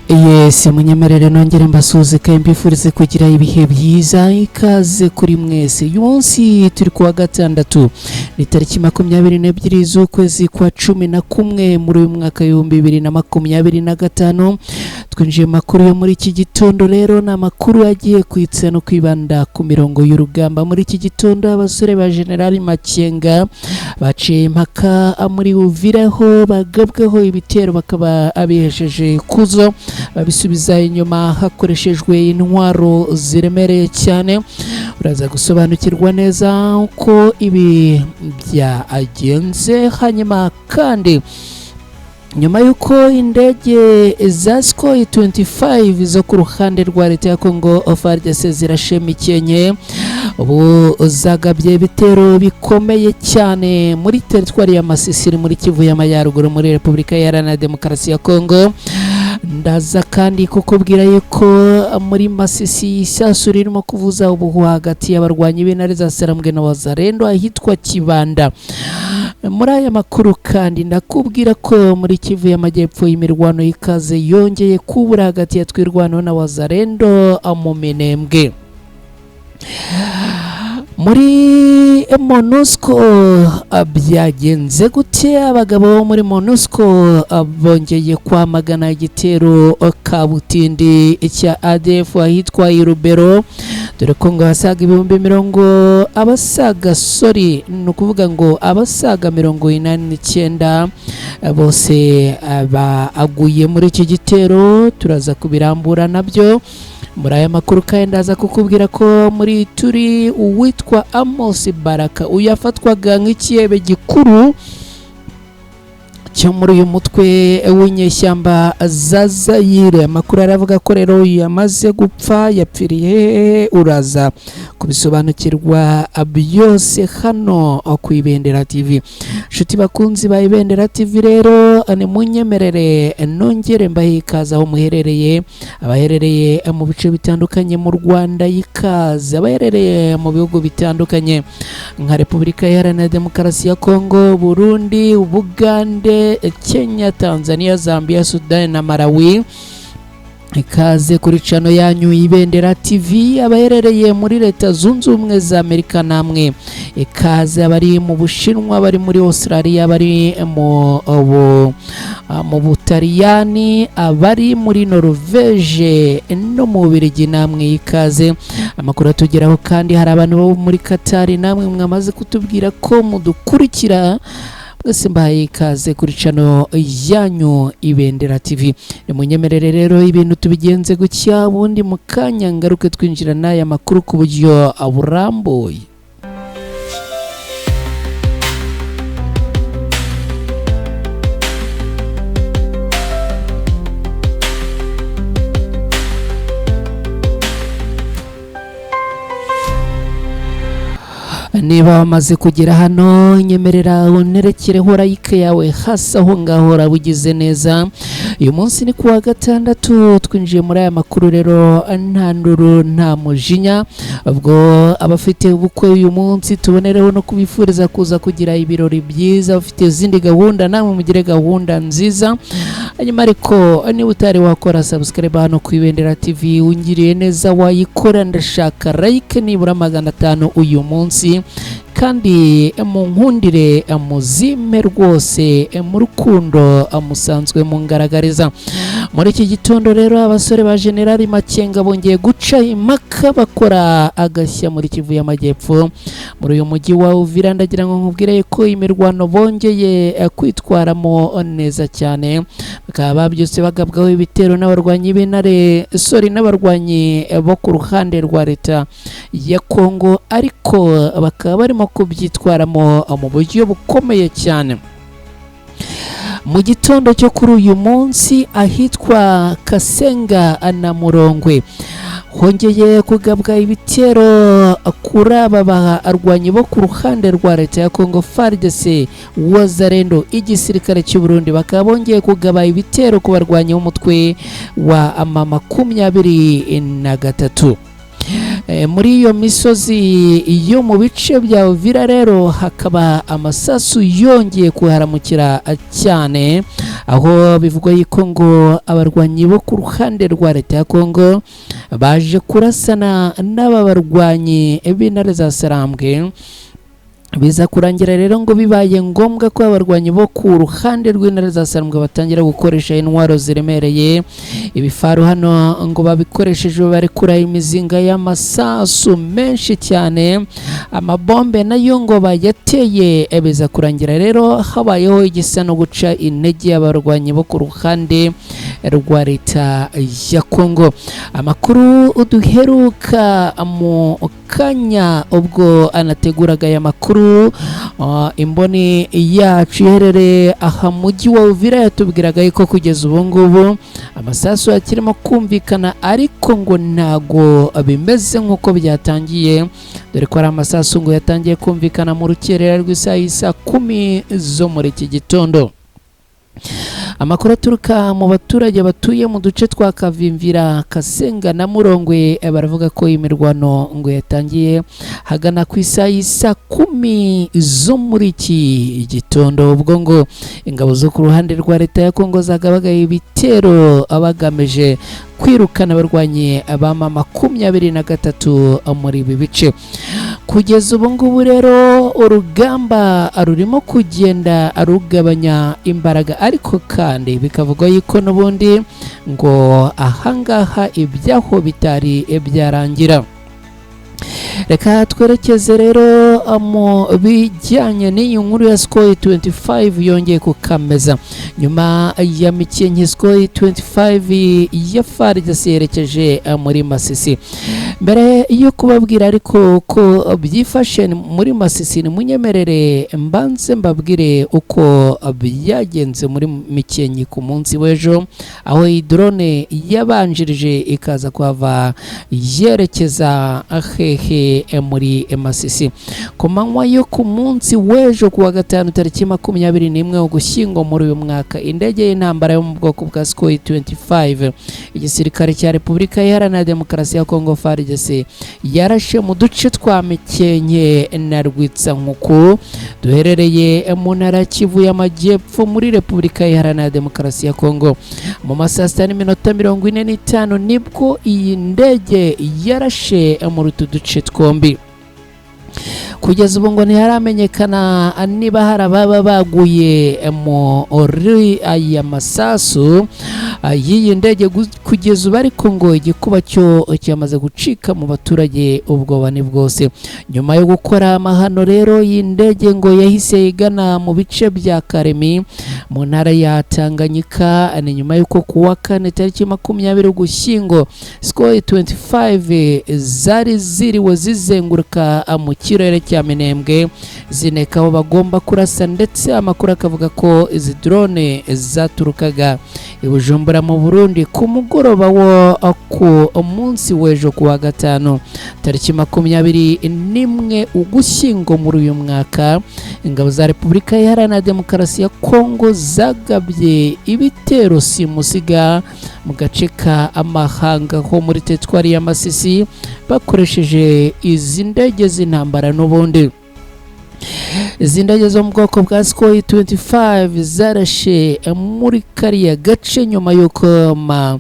Yes, munyemerere nongere mbasuhuze kandi mbifurize kugira ibihe byiza. Ikaze kuri mwese. Uyu munsi turi kuwa gatandatu, ni tariki 22 z'ukwezi kwa 11 muri uyu mwaka 2025. Twinjiye mu makuru yo muri iki gitondo. Rero ni amakuru agiye kwitsa no kwibanda ku mirongo y'urugamba. Muri iki gitondo abasore ba General Makenga baciye impaka muri Uvira, aho bagabweho ibitero bakaba abihesheje kuzo, babisubiza inyuma hakoreshejwe intwaro ziremereye cyane. Uraza gusobanukirwa neza uko ibi byagenze. Hanyuma kandi nyuma y'uko indege za Sukhoi 25 zo ku ruhande rwa leta ya Congo FARDC zirashemikenye, ubu zagabye ibitero bikomeye cyane muri teritwari ya Masisi iri muri Kivu y'Amajyaruguru muri Repubulika Iharanira Demokarasi ya Congo. Ndaza kandi kukubwira yuko muri Masisi isasu ririmo kuvuza ubuhuha hagati y'abarwanyi b'intare za Sarambwe na Wazalendo ahitwa Kibanda. Muri aya makuru kandi ndakubwira ko muri Kivu y'Amajyepfo imirwano y'ikaze yongeye kubura hagati ya Twirwano na Wazalendo mu Minembwe. Muri MONUSCO byagenze gute? Abagabo bo muri MONUSCO bongeye kwamagana igitero kabutindi cya ADF ahitwa Irubero, dore ko ngo abasaga ibihumbi mirongo abasaga sori ni ukuvuga ngo abasaga 89 bose baguye muri iki gitero. Turaza kubirambura nabyo muri aya makuru. Kandi ndaza kukubwira ko muri turi uwitwa Amos Baraka, uyu yafatwaga nk'ikiyebe gikuru cyo muri uyu mutwe w'inyeshyamba za Zayire. Amakuru aravuga ko rero uyu yamaze gupfa. Yapfiriye hehe? Uraza kubisobanukirwa byose hano ku Ibendera TV. Inshuti bakunzi ba Ibendera TV, rero nimunyemerere nongere mbahe ikaze aho muherereye, abaherereye mu bice bitandukanye mu Rwanda ikaze, abaherereye mu bihugu bitandukanye nka Repubulika Iharanira Demokarasi ya Kongo, Burundi, Ubugande, Kenya, Tanzania, Zambia, Sudani na Malawi. Ikaze kuri cano yanyu Ibendera TV. Abaherereye muri Leta Zunze Ubumwe za Amerika namwe ikaze, abari mu Bushinwa, bari muri Australia, bari mu Butaliyani, abari muri Norvege no mu Bubiligi namwe ikaze. Amakuru atugeraho kandi hari abantu bo muri Qatar, namwe mwamaze kutubwira ko mudukurikira. Mwese mbahaye ikaze kuri cano yanyu Ibendera TV. Nimunyemerere rero ibintu tubigenze gutya, ubundi mu kanya ngaruke twinjira n'aya makuru ku buryo burambuye. Niba wamaze kugera hano, nyemerera unerekereho like yawe hasi aho ngaho, urabugize neza. Uyu munsi ni kuwa gatandatu, twinjiye muri aya makuru rero nta nduru nta mujinya. Ubwo abafite ubukwe uyu munsi tubonereho no kubifuriza kuza kugira ibirori byiza, abafite izindi gahunda namwe mugire gahunda nziza. Hanyuma ariko niba utari wakora subscribe hano ku Ibendera TV, ungiriye neza wayikora. Ndashaka like nibura 500 uyu munsi, kandi munkundire muzime rwose mu rukundo musanzwe mungaragariza. Muri iki gitondo rero abasore ba General Makenga bongeye guca impaka, bakora agashya muri Kivu y'Amajyepfo muri uyu mujyi wa Uvira. Ndagira ngo nkubwire ko imirwano bongeye kwitwaramo neza cyane, bakaba babyutse bagabwaho ibitero n'abarwanyi b'intare sori n'abarwanyi bo ku ruhande rwa leta ya Kongo, ariko bakaba barimo kubyitwaramo mu buryo bukomeye cyane. Mu gitondo cyo kuri uyu munsi ahitwa Kasenga na Murongwe hongeye kugabwa ibitero kuri aba barwanyi bo ku ruhande rwa leta ya Congo FARDC, Wazalendo, igisirikare cy'u Burundi bakaba bongeye kugaba ibitero ku barwanyi b'umutwe wa 23. Muri iyo misozi yo mu bice bya Uvira rero hakaba amasasu yongeye kuharamukira cyane. Aho bivugwa yuko ngo abarwanyi bo ku ruhande rwa leta ya Kongo baje kurasana n'aba barwanyi b'intare za Sarambwe. Biza kurangira rero ngo bibaye ngombwa ko abarwanyi bo ku ruhande rw'intare za Sarambwe batangira gukoresha intwaro ziremereye. Ibifaru hano ngo babikoresheje barekura imizinga y'amasasu menshi cyane, amabombe nayo ngo bayateye. Biza kurangira rero habayeho igisa no guca intege abarwanyi bo ku ruhande rwa leta ya Kongo. Amakuru duheruka mu kanya ubwo anateguraga aya makuru, imboni yacu iherereye aha mujyi wa Uvira yatubwiraga yuko kugeza ubu ngubu amasasu akirimo kumvikana, ariko ngo ntago bimeze nk'uko byatangiye, dore ko ari amasasu ngo yatangiye kumvikana mu rukerera rw'isaha y'isa 10 zo muri iki gitondo. Amakuru aturuka mu baturage batuye mu duce twa Kavimvira, Kasenga na Murongwe baravuga ko imirwano ngo yatangiye hagana ku isaha y'isa 10 zo muri iki gitondo, ubwo ngo ingabo zo ku ruhande rwa leta ya Kongo zagabagaye ibitero abagamije kwirukana abarwanyi ba M23 muri ibi bice. Kugeza ubu ngubu rero urugamba rurimo kugenda rugabanya imbaraga, ariko kandi bikavugwa yuko n'ubundi ngo ahangaha ibyaho bitari byarangira. Reka twerekeze rero mu bijyanye n'iyi nkuru ya Sukhoi 25 yongeye kukameza nyuma ya Mikenke. Sukhoi 25 ya FARDC yerekeje muri Masisi. Mbere yo kubabwira ariko ko byifashe muri Masisi, nimunyemerere mbanze mbabwire uko byagenze muri Mikenke ku munsi w'ejo, aho iyi drone yabanjirije ikaza kuhava yerekeza hehe muri Masisi. Ku manywa yo ku munsi w'ejo kuwa gatanu tariki 21 Ugushyingo muri uyu mwaka, indege y'intambara yo mu bwoko bwa Sukhoi 25 igisirikare cya Repubulika Iharanira Demokarasi ya Kongo FARDC yarashe mu duce twa Mikenke na Rwitsankuku duherereye mu ntara ya Kivu y'Amajyepfo muri Repubulika Iharanira Demokarasi ya Kongo. Mu masaha 6:45 nibwo iyi ndege yarashe muri utu duce twombi. Kugeza ubu ngo ntiharamenyekana niba hari ababa baguye muri aya masasu y'iyi ndege. Kugeza ubu ariko ngo igikuba cyo cyamaze gucika mu baturage, ubwoba ni bwose. Nyuma yo gukora amahano rero, iyi ndege ngo yahise igana mu bice bya Karemi mu ntara ya Tanganyika. Ni nyuma y'uko kuwa kane tariki 20 Ugushyingo Sukhoi 25 zari ziriwe zizenguruka mu kirere cya Minembwe zineka aho bagomba kurasa, ndetse amakuru akavuga ko izi drone zaturukaga i Bujumbura mu Burundi. Ku mugoroba wo ku munsi w'ejo kuwa gatanu tariki 21 Ugushyingo muri uyu mwaka, ingabo za Repubulika Iharanira Demokarasi ya Kongo zagabye ibitero simusiga mu gace ka Amahanga ho muri teritwari ya Masisi bakoresheje izi ndege z'intambara. N'ubundi izi ndege zo mu bwoko bwa Sukhoi 25 zarashe muri kariya gace nyuma y'uko mu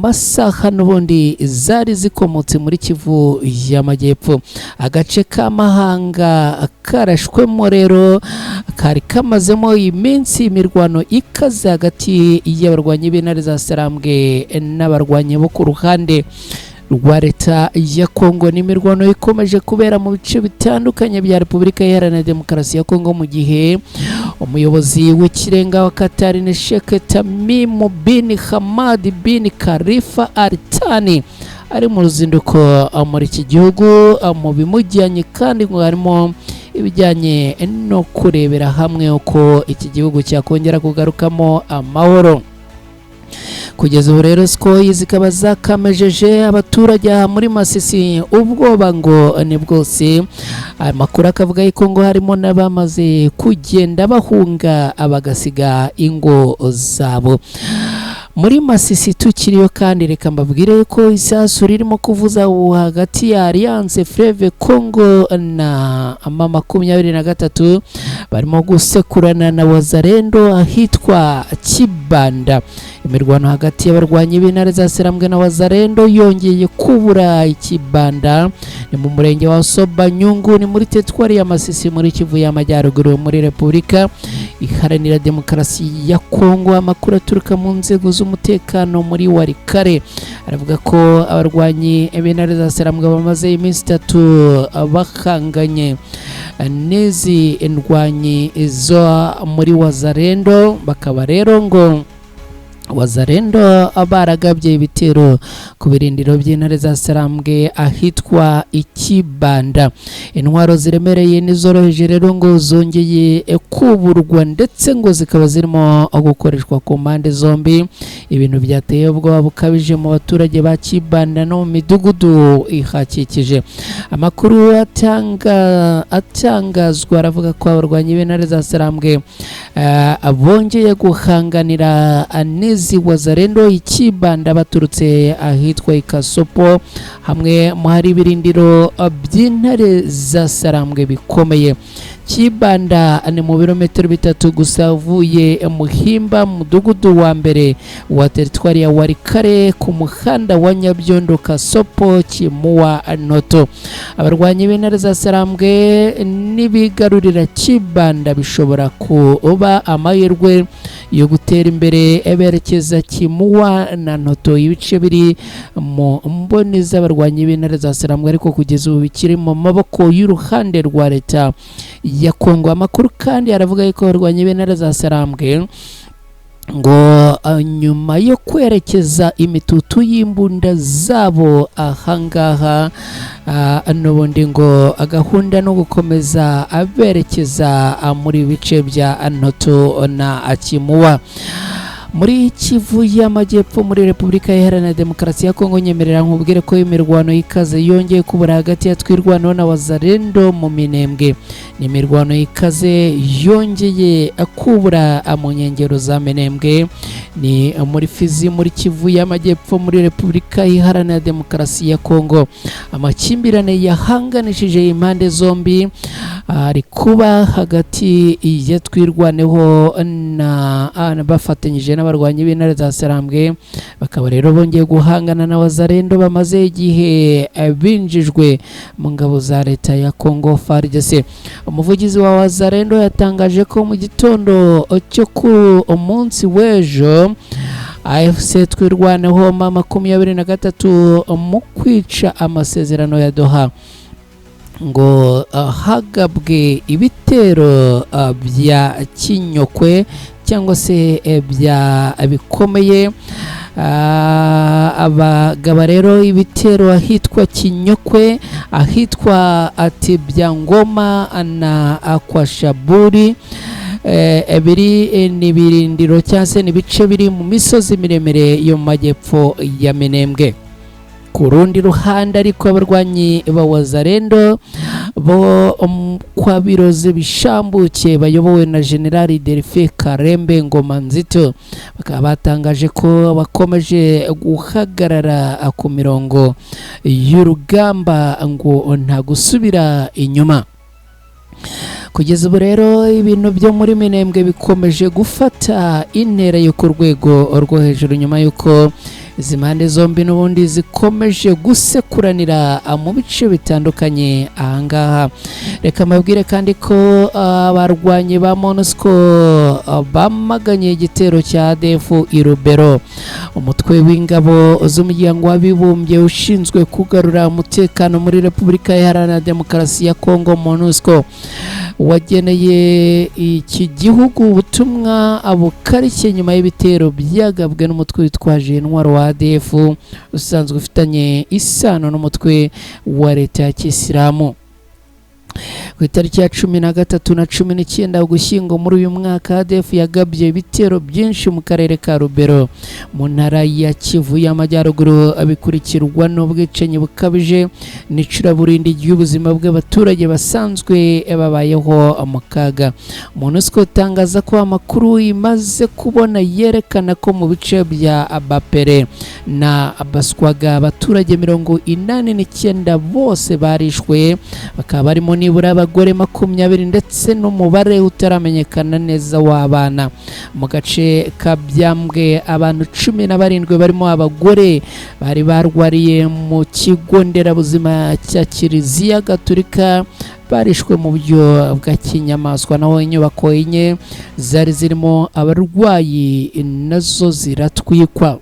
masaha n'ubundi zari zikomotse muri Kivu y'Amajyepfo. Agace k'Amahanga karashwemo rero kari kamazemo iminsi imirwano ikaze hagati y'abarwanyi b'intare za Sarambwe n'abarwanyi bo ku ruhande rwa leta ya Kongo. N'imirwano ikomeje kubera mu bice bitandukanye bya Repubulika Iharanira Demokarasi ya Kongo, mu gihe umuyobozi w'ikirenga wa Qatar ni Sheikh Tamim bin Hamad bin Khalifa Al Thani ari mu ruzinduko muri iki gihugu. Mu bimujyanye kandi ngo harimo ibijyanye no kurebera hamwe uko iki gihugu cyakongera kugarukamo amahoro. Kugeza ubu rero Sukhoi zikaba zakamejeje abaturage aha muri Masisi, ubwoba ngo ni bwose. Amakuru akavuga yuko ngo harimo n'abamaze kugenda bahunga bagasiga ingo zabo. Muri Masisi tukiriyo kandi, reka mbabwire ko isasu ririmo kuvuza ubu hagati ya Alliance Fleuve Congo na M23. Barimo gusekurana na Wazalendo ahitwa Kibanda. Imirwano hagati y'abarwanyi b'intare za Sarambwe na Wazalendo yongeye kubura Ikibanda, ni mu murenge wa Sobanyungu, ni muri teritwari ya Masisi, muri Kivu y'Amajyaruguru, muri Repubulika Iharanira Demokarasi ya Kongo. Amakuru aturuka mu nzego z'umutekano muri Warikare aravuga ko abarwanyi b'intare za Sarambwe bamaze iminsi 3 bakanganye n'izi ndwanyi zo muri Wazalendo, bakaba rero ngo Wazalendo baragabye ibitero ku birindiro by'intare za Sarambwe ahitwa Ikibanda. Intwaro ziremereye n'izoroheje rero ngo zongeye kuburwa, ndetse ngo zikaba zirimo gukoreshwa ku mpande zombi, ibintu byateye ubwoba bukabije mu baturage ba Kibanda no mu midugudu ihakikije. Amakuru atangazwa aravuga ko abarwanyi b'intare za Sarambwe bongeye guhanganira n'izi Wazalendo Ikibanda baturutse ahitwa Ikasopo, hamwe mu hari ibirindiro by'intare za Sarambwe bikomeye. Kibanda ni mu birometero 3 gusa uvuye Muhimba, mudugudu wa mbere wa teritwari ya Warikare, ku muhanda wa Nyabyondo Kasopo Kimuwa Noto. Abarwanyi b'intare za Sarambwe n'ibigarurira Kibanda bishobora kuba amahirwe yo gutera imbere berekeza Kimuwa na Noto, ibice biri mu mboni z'abarwanyi b'intare za Sarambwe, ariko kugeza ubu bikiri mu maboko y'uruhande rwa leta ya Kongo. Amakuru kandi aravuga yuko abarwanyi b'intare za Sarambwe ngo nyuma yo kwerekeza imitutu y'imbunda zabo ahangaha, n'ubundi ngo gahunda no gukomeza aberekeza muri bice bya Noto na Kimuwa. Muri Kivu y'Amajyepfo, muri Repubulika Iharanira Demokarasi ya Kongo, nyemerera nkubwire ko imirwano y'ikaze yongeye kubura hagati ya Twirwanaho na Wazalendo mu Minembwe. Ni imirwano y'ikaze yongeye kubura mu nkengero za Minembwe, ni muri Fizi, muri Kivu y'Amajyepfo, muri Repubulika Iharanira Demokarasi ya Kongo. Amakimbirane yahanganishije impande zombi ari kuba hagati ya Twirwaneho na bafatanyije n'abarwanyi b'intare za Sarambwe, bakaba rero bongeye guhangana na Wazalendo bamaze igihe binjijwe mu ngabo za leta ya Kongo FARDC. Umuvugizi wa Wazalendo yatangaje ko mu gitondo cyo ku munsi w'ejo AFC Twirwaneho M23 mu kwica amasezerano ya Doha ngo hagabwe ibitero bya Kinyokwe cyangwa se bya bikomeye. Abagaba rero ibitero ahitwa Kinyokwe, ahitwa Atibyangoma na Akwashaburi, biri ni birindiro cyangwa se ni bice biri mu misozi miremire yo mu majyepfo ya Minembwe. Ku rundi ruhande ariko abarwanyi ba Wazalendo bo kwa Biroze Bishambuke bayobowe na General Delphin Karembe Ngoma Nzito bakaba batangaje ko bakomeje guhagarara ku mirongo y'urugamba ngo nta gusubira inyuma. Kugeza ubu rero ibintu byo muri Minembwe bikomeje gufata intera yo ku rwego rwo hejuru, nyuma y'uko izi mpande zombi n'ubundi zikomeje gusekuranira mu bice bitandukanye ahangaha. Reka mbabwire kandi ko abarwanyi ba MONUSCO bamaganye igitero cya ADF i Rubero. Umutwe w'ingabo z'umuryango w'abibumbye ushinzwe kugarura umutekano muri Repubulika Iharanira Demokarasi ya Kongo MONUSCO wageneye iki gihugu ubutumwa bukarishye nyuma y'ibitero byagabwe n'umutwe witwaje intwaro wa ADF usanzwe ufitanye isano n'umutwe wa leta ya Kisilamu. Ku itariki ya 13 na 19 Ugushyingo muri uyu mwaka, ADF yagabye ibitero byinshi mu karere ka Rubero mu ntara ya Kivu y'Amajyaruguru, bikurikirwa n'ubwicanyi bukabije n'icuraburindi ry'ubuzima bw'abaturage basanzwe babayeho mu kaga. MONUSCO itangaza ko amakuru imaze kubona yerekana ko mu bice bya Abapere na Baswaga abaturage 89 bose barishwe, bakaba barimo nibura abagore 20 ndetse n'umubare utaramenyekana neza w'abana. Mu gace ka Byambwe abantu 17 barimo abagore bari barwariye mu kigo nderabuzima cya Kiliziya Gatulika barishwe mu buryo bwa kinyamaswa. Naho inyubako 4 zari zirimo abarwayi nazo ziratwikwa.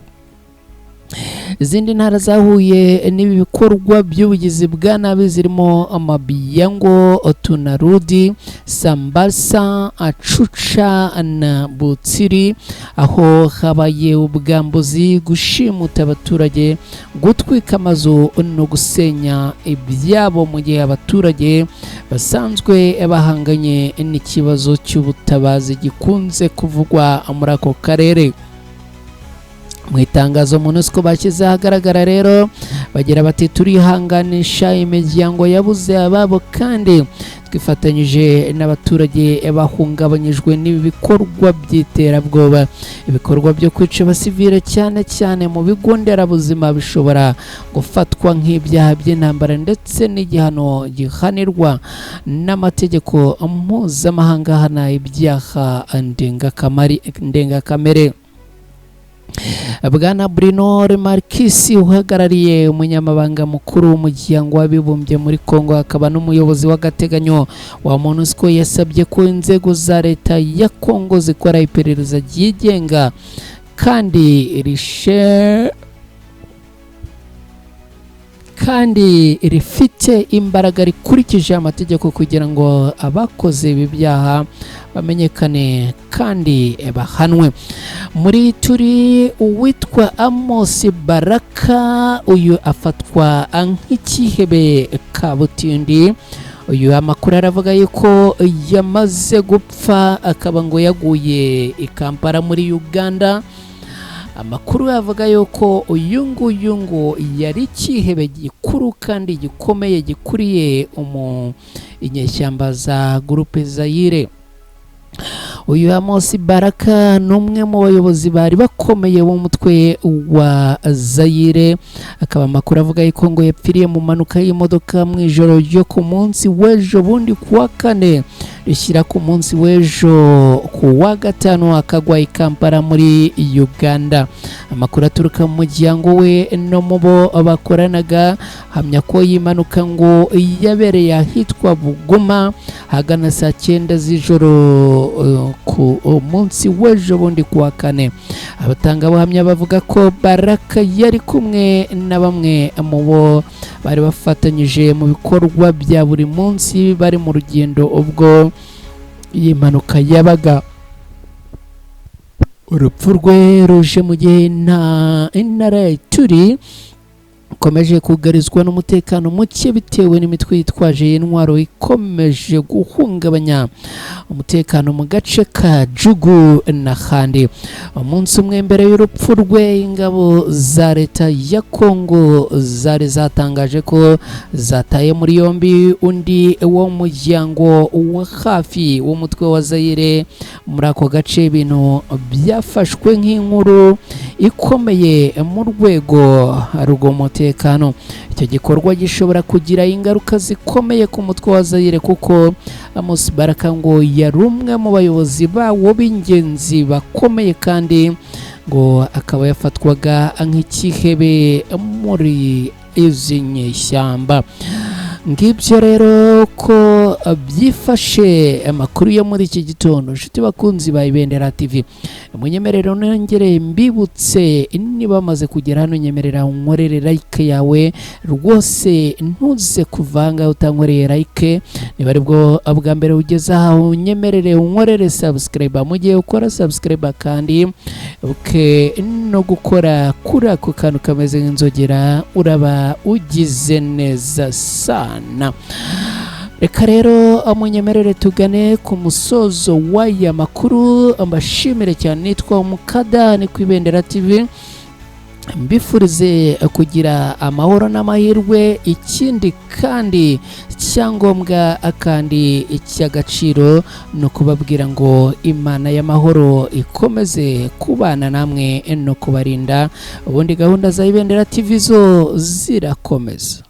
Izindi ntara zahuye n'ibi bikorwa by'ubugizi bwa nabi zirimo Amabiyango, Tunarudi, Sambasa, Acuca na Butsiri, aho habaye ubwambuzi, gushimuta abaturage, gutwika amazu no gusenya ibyabo, mu gihe abaturage basanzwe bahanganye n'ikibazo cy'ubutabazi gikunze kuvugwa muri ako karere. Mu itangazo MONUSCO bashyize ahagaragara rero bagira bati: turihanganisha imiryango yabuze ababo kandi twifatanyije n'abaturage bahungabanyijwe n'ibi bikorwa by'iterabwoba. Ibikorwa byo kwica abasivile cyane cyane mu bigo nderabuzima bishobora gufatwa nk'ibyaha by'intambara ndetse n'igihano gihanirwa n'amategeko mpuzamahanga ahana ibyaha ndengakamere. Bwana Bruno Remarquis, uhagarariye umunyamabanga mukuru w'umuryango w'abibumbye muri Kongo akaba n'umuyobozi w'agateganyo wa MONUSCO, yasabye ko inzego za leta ya Kongo zikora iperereza ryigenga kandi rifite imbaraga rikurikije amategeko kugira ngo abakoze ibi byaha bamenyekane kandi bahanwe. Muri turi uwitwa Amos Baraka, uyu afatwa nk'ikihebe kabutindi. Uyu amakuru aravuga yuko yamaze gupfa, akaba ngo yaguye i Kampala muri Uganda. Amakuru avuga yuko uyu nguyu ngo yari ikihebe gikuru kandi gikomeye gikuriye inyeshyamba za Groupe Zaire. Uyu Amos Baraka ni umwe mu bayobozi bari bakomeye b'umutwe wa Zaire, akaba amakuru avuga yuko ngo yapfiriye mu mpanuka y'imodoka mu ijoro ryo ku munsi w'ejo bundi kuwa kane rishyira ku munsi w'ejo ku wa gatanu, akagwa i Kampala muri Uganda. Amakuru aturuka mu muryango we no mu bo bakoranaga hamya ko iyi mpanuka ngo yabereye ahitwa Buguma ahagana saa 9 z'ijoro ku munsi w'ejo bundi kuwa kane. Abatangabuhamya bavuga ko Baraka yari kumwe na bamwe mu bo bari bafatanyije mu bikorwa bya buri munsi bari mu rugendo ubwo iyi mpanuka yabaga. Urupfu rwe ruje mu gihe intara ya Ituri ikomeje kugarizwa n'umutekano muke bitewe n'imitwe yitwaje intwaro ikomeje guhungabanya umutekano mu gace ka Jugu n'ahandi. Umunsi umwe mbere y'urupfu rwe, ingabo za leta ya Kongo zari zatangaje ko zataye muri yombi undi wo muryango wa hafi w'umutwe wa Zaire muri ako gace. Ibintu byafashwe nk'inkuru ikomeye mu rwego rw'umutekano. Icyo gikorwa gishobora kugira ingaruka zikomeye ku mutwe wa Zaire, kuko Amos Baraka ngo yari umwe mu bayobozi bawo b'ingenzi bakomeye kandi ngo akaba yafatwaga nk'ikihebe muri izi nyeshyamba. Ngibyo rero ko byifashe amakuru yo muri iki gitondo. Inshuti bakunzi ba Ibendera TV, munyemerero nongere mbibutse, niba bamaze kugera hano nyemerera unkorere like yawe rwose, ntuze kuvanga utankoreye like. Niba aribwo bwa mbere ugeze aha, unyemerere unkorere subscribe. Mu gihe ukora subscribe kandi uke no gukora kuri ako kantu kameze nk'inzogera, uraba ugize neza sana. Reka rero munyemerere tugane ku musozo w'aya makuru. Mbashimire cyane, nitwa Umukada, ni ku Ibendera TV. Mbifurize kugira amahoro n'amahirwe. Ikindi kandi icyangombwa kandi icy'agaciro ni ukubabwira ngo Imana y'amahoro ikomeze kubana namwe no kubarinda. Ubundi gahunda za Ibendera TV zo zirakomeza.